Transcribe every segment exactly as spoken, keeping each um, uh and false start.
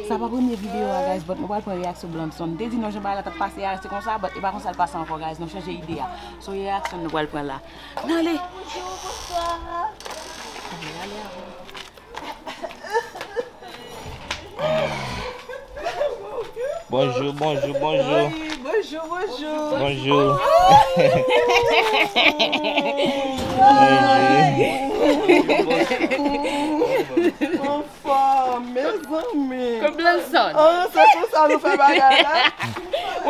Sa pa premye videyo a, guys, but nou pral pran reyaksyon Blandson. M te di non, jan bagay la t ap pase a, se konsa, but e pa konsa l pase ankò, guys. Nou chanje ide a. Se yon reyaksyon nou pral pran la. N ale. Bonjou, bonswa. N ale avan. Bonjou, bonjou, bonjou. Wi, bonjou, bonjou. Bonjou. Anfòm, mezanmi. Kot Blandson? Ah, se konsa nou fè bagay la.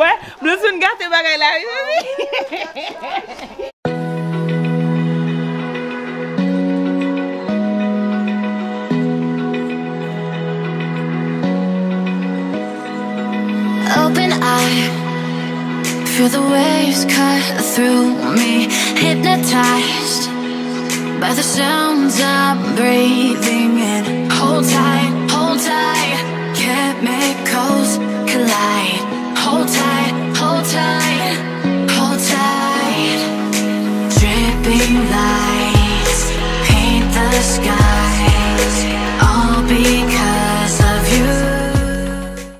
Wè, Blandson gate bagay la, wi, wi. Open eye, feel the waves cut through me. Hypnotized by the sounds I'm breathing in. Hold tight, hold tight, chemicals collide. Hold tight, hold tight, hold tight. Dripping lights paint the skies, all because of you.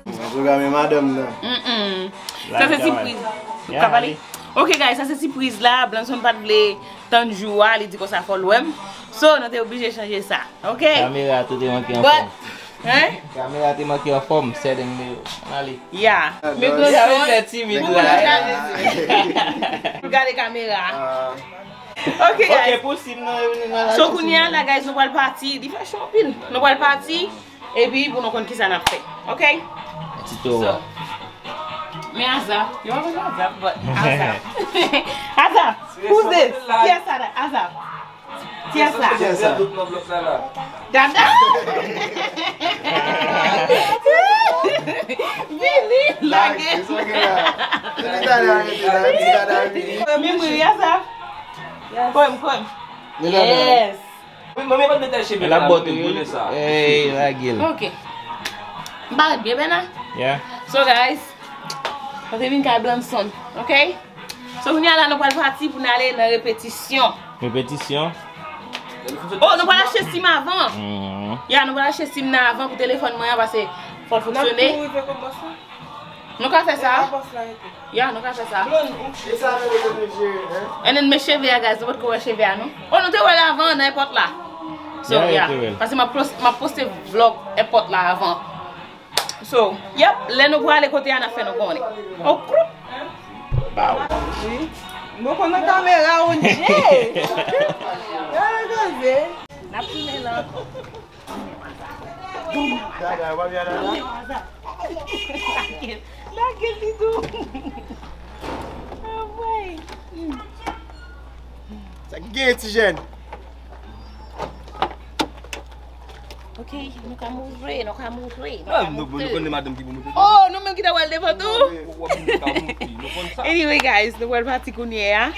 An tou ka, men madanm nan. Mm-mm. Sa se sipriz. Ou ka pale? Ok, guys, sa se sipriz la. Blandson pa t vle tann jou a, li di konsa fò l wè m. So, nou te oblije chanje sa. Ok? Kamera tou te manke anfòm. Hein? Kamera te manke anfòm, sèdeng li yo. Ann ale. Ya. Men Blandson, fè timid la. Pou gade kamera. Ah. Ok, guys. Ok, pou sim nan, nan la. So, kounye a la, guys, nou pral pati. Li fè cho anpil. Nou pral pati. Epi, pou nou konn kisa n ap fè. Ok? Ti towa. So, men Aza. Yo pa konn Aza, but Aza. Aza, who's this? Yes, Aza. Aza. Kiyès sa? Kiyès sa? Dada! Vini, lage. Vini, Dada, vini. Mimri, kiyès sa? Kwè m, kwè m. Yes. Wi, manmi pa t mete cheve la, mwen te boule sa. Ey, lage l. Ok. M parèt byen, Bena? Yeah. So, guys, nou te vin kay Blandson, ok? So, kounye a la, nou pral pati pou n ale nan repetisyon. Repetisyon? Oh, nou pral achte sim avan. Mhm. Ya, nou pral achte sim nan avan pou telefòn mwen an, paske fò l fonksyone. Nou ka fè sa? Ya, nou ka fè sa. And then, men cheve a, guys, nou potko wè cheve a, non? Oh, nou te wè l avan nan èpòt la. So, yeah, paske m ap pos-, m ap poste vlog èpòt la avan. So, yep, lè nou prale kote a, n ap fè nou konnen. Oh, kroup. Bow. Wi. Mwen konn nan kamera, O J. Gade koze. N ap tounen la ankò. Dada, w ap vin la, la. Lage l, lage l, Didou. Anmwey. Sa k gen, ti jèn? Ok, nou ka moute, nou ka moute, nou ka moute. Nou konn madanm ki pou moute. Oh, nou menm ki ta pral devan tou? W ap moute, nou konn sa. Anyway, guys, nou pral pati kounye a.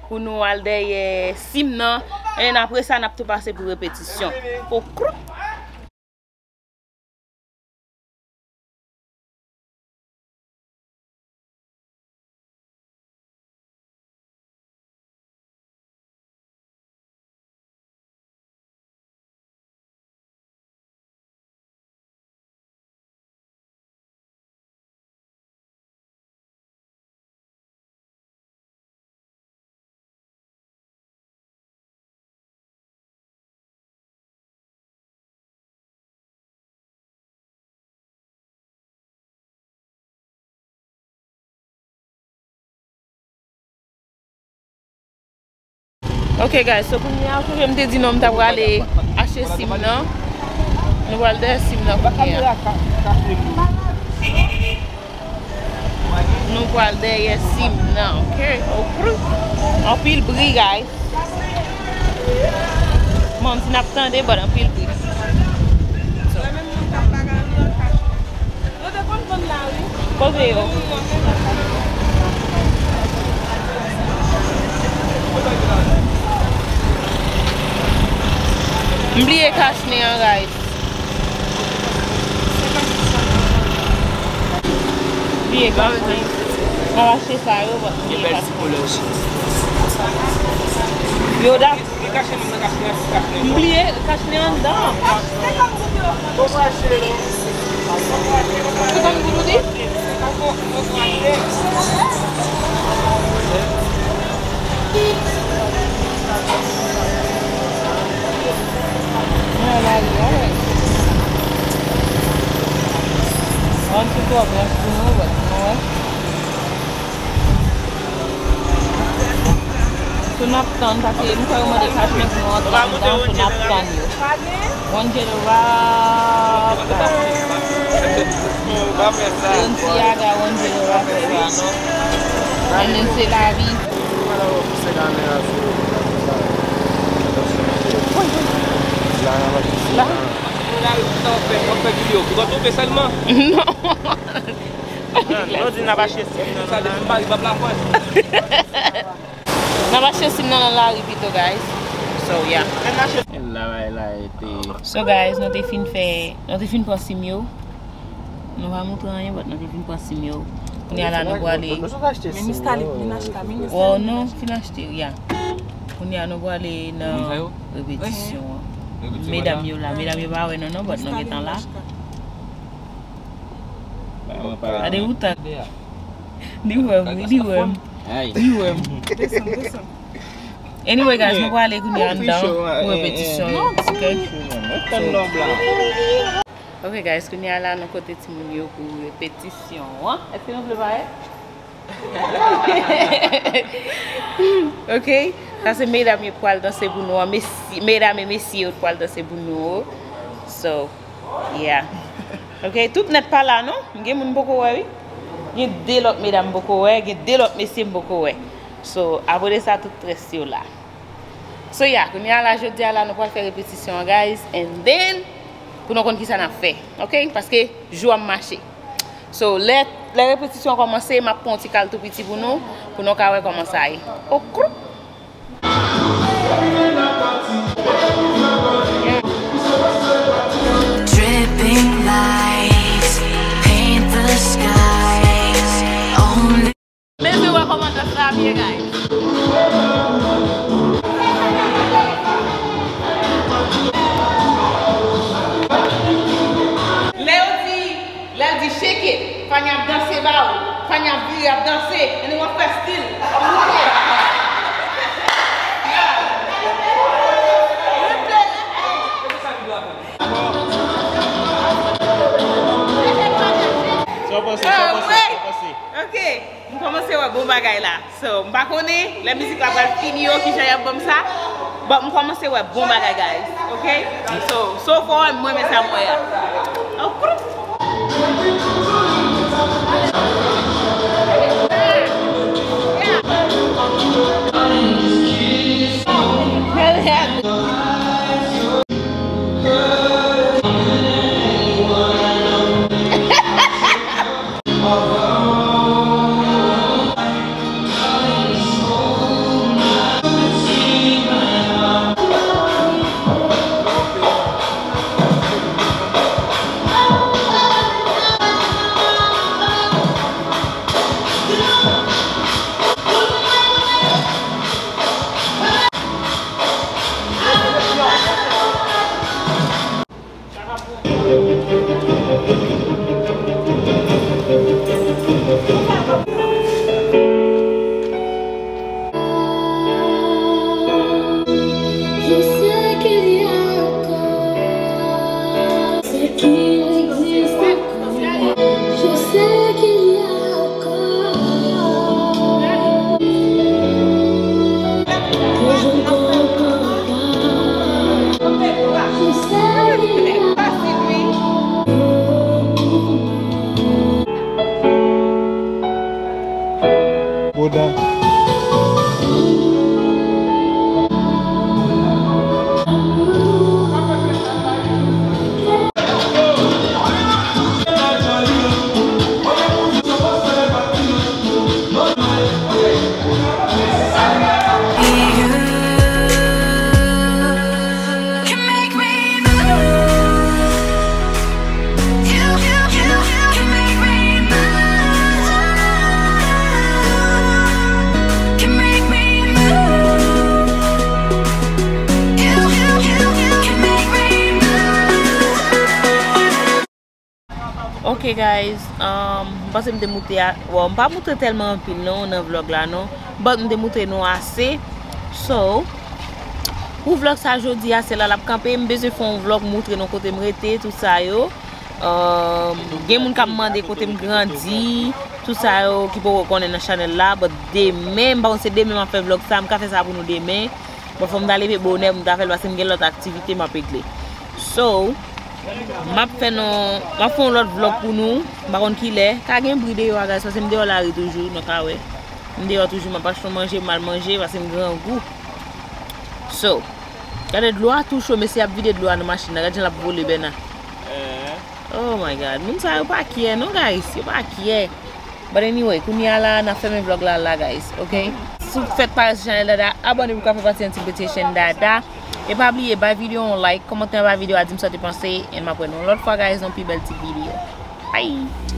Pou nou al dèyè sim nan. E apre sa, n ap tou pase pou repetisyon. Okroup. Ok, guys, so kounye a, jan m te di nou, m ta prale achte sim nan. Nou pral dèyè sim nan kounye a. Nou pral dèyè sim nan, ok? Okroup. Anpil bri, guys. Bon, si n ap tande, but anpil bri. So. Kote yo? M bliye kachnen an, guys. Bliye kachnen. M ap achte sa yo, but m bliye kachnen. Yo, dat. M bliye kachnen anndan. Ou fache, non? Ou konn gout ou di? Mwen la, wi, wi. Yon ti twò blanch pou nou, but nou wè. So n ap tann, paske m kwè yo mande katreven moun antre anndan, so n ap tann yo. One General. Balenciaga, One General. And then se lavi. La. Non. Nan di n ap achte sim nan nan la. N ap achte sim nan nan lari pito, guys. So, yeah. La, la, la, ete. So, guys, nou te fin fè, nou te fin pran sim yo. Nou pa montre anyen, but nou te fin pran sim yo. Kounye a la, nou prale. Men Miss Talib, vin achte, vin achte. Oh, non, fin achte, yeah. Kounye a, nou prale nan repetisyon an. Medam yo la, medam yo pa wè nou, non, but nou gentan la. Gade ou tann. Li wè m, wi, li wè m. Li wè m. Anyway, guys, nou prale kounye a anndan pou repetisyon yo. Ok? Ok, guys, kounye a la, nou kote timoun yo pou repetisyon an. Èske nou vle parèt? Ok? Sa se medam yo pral danse pou nou an. Mesi-, medam e mesye yo pral danse pou nou. So, yeah. Ok, tout nèt pa la, non? M gen moun m poko wè, wi. Gen de lòt medam m poko wè, gen de lòt mesye m poko wè. So, apre de sa, tout rès yo la. So, yeah, kounye a la, jodi a la, nou pral fè repetisyon an, guys. And then, pou nou konn kisa n ap fè. Ok? Paske jou a mache. So, lè, lè repetisyon an kòmanse, m ap pran yon ti kal tou piti pou nou, pou nou ka wè kòman sa ye. Okroup! Dripping lights paint the skies. Only Men nou wè kòman dans la ap ye, guys. Lè yo di, lè l di shake it, Fanny ap danse ba ou, Fanny ap vire, ap danse, and then w ap fè stil, w ap moutre. Sa w panse, sa w panse, sa w panse? Ok, m kòmanse wè bon bagay la. So, m pa konnen lè mizik la pral fini yo, kijan y ap ban m sa. But m kòmanse wè bon bagay, guys. Ok? So, so far, m renmen sa m wè a. Oh, proup. Ok guys, um, m panse m te moute a, bon, m pa moute tèlman anpil non nan vlog la non, but m te moute nou ase. So, pou vlog sa jodi a, se la l ap kanpe, m bezwen fè yon vlog moutre nou kote m rete, tout sa yo. Um, gen moun k ap mande kote m grandi, tout sa yo ki poko konnen nan chanèl la, but demen, m pa konn se demen m ap fè vlog sa, m ka fè sa pou nou demen. Bon, fò m ta leve bonè pou m ta fè l paske m gen lòt aktivite m ap regle. So, m ap fè non, m ap fè yon lòt vlog pou nou. M pa konn kilè. Ka gen bri deyò a, guys, paske m deyò lari toujou, nou ka wè. M deyò toujou, m ap achte yon manje, m al manje, paske m grangou. So, gade dlo a tou cho, mesye ap vide dlo a nan machin nan. Gade jan l ap vole, Bèna. Oh my God. Moun sa yo pa kyè, non, guys. Yo pa kyè. But anyway, kounye a la, n ap fèmen vlog la la, guys, ok? Si w fèk parèt sou chanèl Dada, abòne pou w ka fè pati yon ti petite chaîne Dada. E pa bliye, bay videyo yon like, kòmante anba videyo a, di m sa w te panse, and m ap wè nou yon lòt fwa, guys, nan pi bèl ti videyo. Bye!